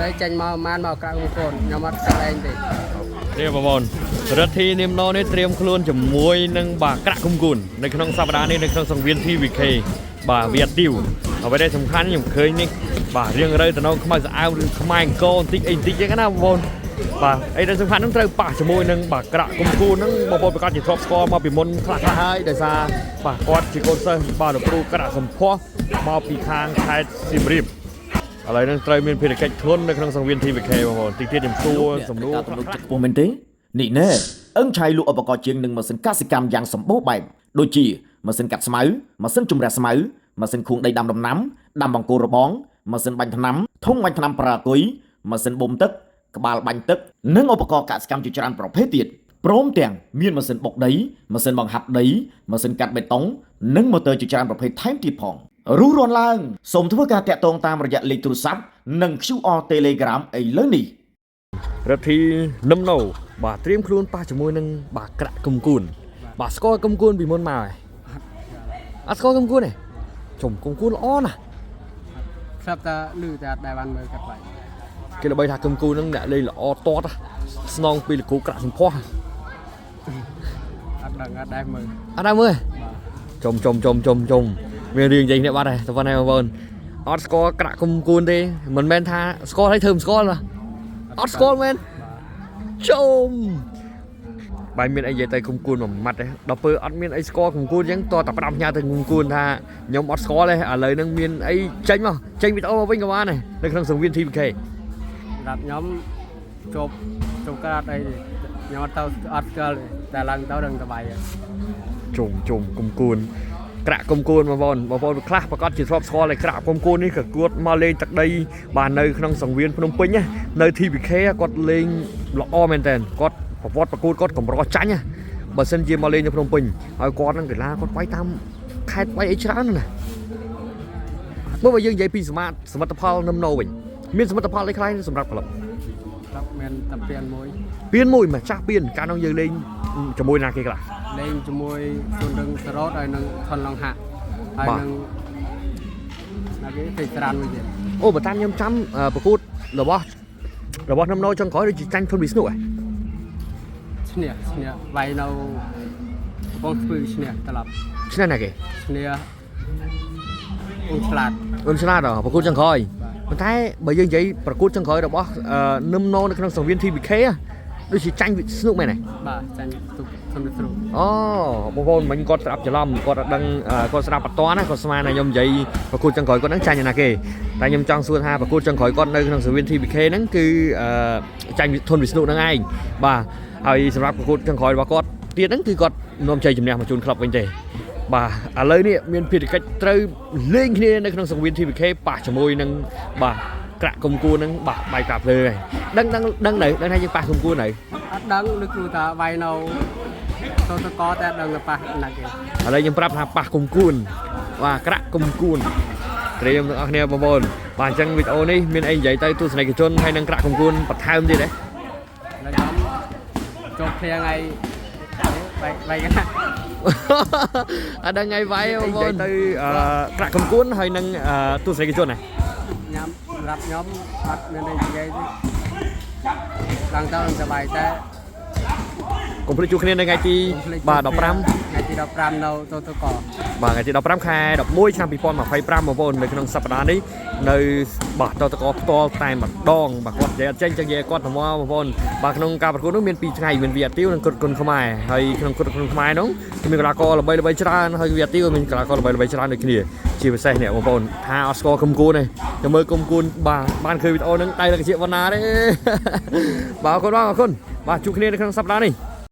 ឥឡូវចេញមកប្រហែលមកក្រាក់អង្គូនខ្ញុំអត់ស្គាល់ឯងទេ នេះបងប្អូនរដ្ឋីនិមណូនេះត្រៀមខ្លួនជាមួយនឹងបាទក្រាក់គុំគូននៅក្នុងសប្តាហ៍នេះនៅក្នុងសង្វៀន TVK បាទវាទីវអ្វីដែលសំខាន់ខ្ញុំឃើញនេះបាទរៀងរើតំណងខ្មៅស្អើមឬខ្មែរអង្គរបន្តិចអីបន្តិចចឹងណាបងប្អូនបាទអីដែលសំខាន់ហ្នឹងត្រូវប៉ះជាមួយនឹងបាទក្រាក់គុំគូនហ្នឹងបងប្អូនប្រកាសជាធ្លាប់ស្គាល់មកពីមុនខ្លះខ្លះហើយដោយសារបាទគាត់ជាកូនសិស្សបាទលោកគ្រូក្រាក់សម្ផស្សមកពីខាងខេត្តសៀមរាបឥឡូវហ្នឹងត្រូវមានភារកិច្ចធ្ងន់នៅក្នុងសង្វៀន TVK បងប្អូនតិចទៀតខ្ញុំសួរសំណួរ ការទំនុកចិត្តខ្ពស់មែនទេនេះណែអឹងឆៃលក់ឧបករណ៍ជាងនិងម៉ាស៊ីនកសិកម្មយ៉ាងសម្បូរបែបដូចជាម៉ាស៊ីនកាត់ស្មៅម៉ាស៊ីនជំរះស្មៅម៉ាស៊ីនខួងដីដាំដំណាំដាំបង្គោលរបងម៉ាស៊ីនបាញ់ថ្នាំធុងបាញ់ថ្នាំប្រើគុយម៉ាស៊ីនបូមទឹកក្បាលបាញ់ទឹកនិងឧបករណ៍កសិកម្មជាច្រើនប្រភេទទៀតព្រមទាំងមានម៉ាស៊ីនបុកដីម៉ាស៊ីនបង្ហាប់ដីម៉ាស៊ីនកាត់បេតុងនិងម៉ូទ័រជាច្រើនប្រភេទថែមទៀតផងរុះរាន់ឡើងសូមធ្វើការតាក់ទងតាមរយៈលេខទូរស័ព្ទនិង QR Telegram ឥឡូវនេះ រដ្ឋីនឹមណូបាទត្រៀមខ្លួនប៉ះជាមួយនឹងបាទក្រាក់គុំគូនបាទស្គាល់គុំគូនពីមុនមកហើយអត់ស្គាល់គុំគូនទេជុំគុំគូនល្អណាស់ ស្រាប់តែលឺតែអត់ដែលបានមើលកាត់បាយ គេល្បីថាគុំគូនហ្នឹងអ្នកលេងល្អតតណាស្នងពីលោកគ្រូក្រាក់សម្ផស្ស អត់ដឹងអត់ដែលមើល អត់ដែរមើលទេជុំជុំជុំជុំជុំមានរឿងនិយាយគ្នាបាត់ហើយតែប៉ុណ្ណេះបងប្អូនអត់ស្គាល់ក្រាក់គុំគូនទេមិនមែនថាស្គាល់ហើយធ្វើមិនស្គាល់ណាអត់ស្គាល់មែនជុំ បាយមានអីនិយាយទៅគុំគួនមួយម៉ាត់ទេដល់ពេលអត់មានអីស្គាល់គុំគួនអញ្ចឹងតតែផ្ដាំផ្ញើទៅគុំគួនថាខ្ញុំអត់ស្គាល់ទេឥឡូវហ្នឹងមានអីចេញមកចេញវីដេអូមកវិញក៏បានដែរនៅក្នុងសង្វៀន TVK សម្រាប់ខ្ញុំជប់ជប់ក្រាត់អីទេខ្ញុំអត់ទៅអត់ស្គាល់ទេតែឡើងទៅដឹងតបាយហើយ ជុំជុំគុំគួនក្រាក់គុំគួនបងប្អូនបងប្អូនខ្លះប្រកាសជាធ្លាប់ស្គាល់តែក្រាក់គុំគួននេះក៏គាត់មកលេងទឹកដីបាទនៅក្នុងសង្វៀនភ្នំពេញណានៅ TVK គាត់លេងល្អមែនតើគាត់ប្រវត្តិប្រកួតគាត់កម្រចាញ់ណាបើសិនជាមកលេងនៅភ្នំពេញហើយគាត់ហ្នឹងកីឡាគាត់វាយតាមខេត្តវាយអីច្រើនណាស់ណា បើបើយើងនិយាយពីសមាសមិទ្ធផលនឹមណូវិញមានសមិទ្ធផលអីខ្លះសម្រាប់ក្លឹប ស្រាប់មានតាពៀនមួយ ពៀនមួយម្ចាស់ពៀនកាលនោះយើងលេងជាមួយណាគេខ្លះ លេងជាមួយសួនរឹងសរោតហើយនឹងថនឡុងហាក់ហើយ បាទ នឹងណាគេពេជ្រត្រានមួយទៀត អូបើតាមខ្ញុំចាំប្រកួតរបស់របស់នឹមណូចុងក្រោយដូចជាចាញ់ធុនវិស្ណុហ៎ ឈ្នះឈ្នះវាយនៅកំពង់ស្ពឺឈ្នះត្រឡប់ ឈ្នះណាគេ ឈ្នះអ៊ុងឆ្លាត អូនឆ្លាតហ៎ប្រកួតចុងក្រោយ បាទ ប៉ុន្តែបើយើងនិយាយប្រកួតចុងក្រោយរបស់នឹមណូនៅក្នុងសង្វៀន TVK ហ៎ដូចជាចាញ់វិស្ណុមែនទេ បាទចាញ់ទុកធនវិស្រុ អូបងប្អូនមិញគាត់ស្ដាប់ច្រឡំគាត់អត់ដឹងគាត់ស្ដាប់អត់តាន់ណាគាត់ស្មានថាខ្ញុំនិយាយប្រកួតចុងក្រោយគាត់ហ្នឹងចាញ់ឯណាគេតែខ្ញុំចង់សួរថាប្រកួតចុងក្រោយគាត់នៅក្នុងសង្វៀន TVK ហ្នឹងគឺចាញ់ធុនវិស្ណុហ្នឹងឯងបាទហើយសម្រាប់ប្រកួតចុងក្រោយរបស់គាត់ទៀតហ្នឹងគឺគាត់នាំជ័យជំនះមកជូនក្លឹបវិញទេបាទឥឡូវនេះមានភារកិច្ចត្រូវលេងគ្នានៅក្នុងសង្វៀន TVK ប៉ះជាមួយនឹងបាទក្រាក់គុំគួនហ្នឹងបាទបាយកាភ្លើហើយដឹងដឹងដឹងនៅដឹងថាយើងប៉ះគុំគួននៅ អត់ដឹងឬគ្រូថាវាយនៅតតកតែអត់ដឹងទៅប៉ះណាគេ ឥឡូវខ្ញុំប្រាប់ថាប៉ះគុំគួនបាទក្រាក់គុំគួនត្រៀមទាំងអស់គ្នាបងប្អូនបាទអញ្ចឹងវីដេអូនេះមានអីនិយាយទៅទស្សនិកជនហើយនឹងក្រាក់គុំគួនបន្ថែមទៀតទេ แล้วខ្ញុំជប់គ្នាថ្ងៃបាយបាយកណា អត់ដឹងថ្ងៃវាយបងប្អូនទៅក្រាក់គុំគួនហើយនឹងទស្សនិកជនណា ញ៉ាំសម្រាប់ខ្ញុំអត់មានអីនិយាយទេឡើងទៅនឹងសប្បាយតែ កុំភ្លេចជួបគ្នានៅថ្ងៃទីបាទ15 ថ្ងៃទី15នៅតតក បាទថ្ងៃទី15ខែ11ឆ្នាំ2025បងប្អូននៅក្នុងសប្តាហ៍នេះនៅបាទតតកផ្ទាល់តែម្ដងបាទគាត់និយាយអត់ចេញចឹងនិយាយគាត់ទៅមកបងប្អូនបាទក្នុងការប្រកួតនោះមាន2ថ្ងៃមានវីអាទីវនិងគុតគុនខ្មែរហើយក្នុងគុតគុនខ្មែរនោះគឺមានកីឡាករល្បីៗច្រើនហើយវីអាទីវក៏មានកីឡាករល្បីៗច្រើនដូចគ្នាជាពិសេសនេះបងប្អូនថាអត់ស្គាល់គុំគួនទេចាំមើលគុំគួនបាទបានឃើញវីដេអូហ្នឹងដៃលកជាវណ្ណាទេ បាទអរគុណបាទអរគុណបាទជួបគ្នានៅក្នុងសប្តាហ៍នេះ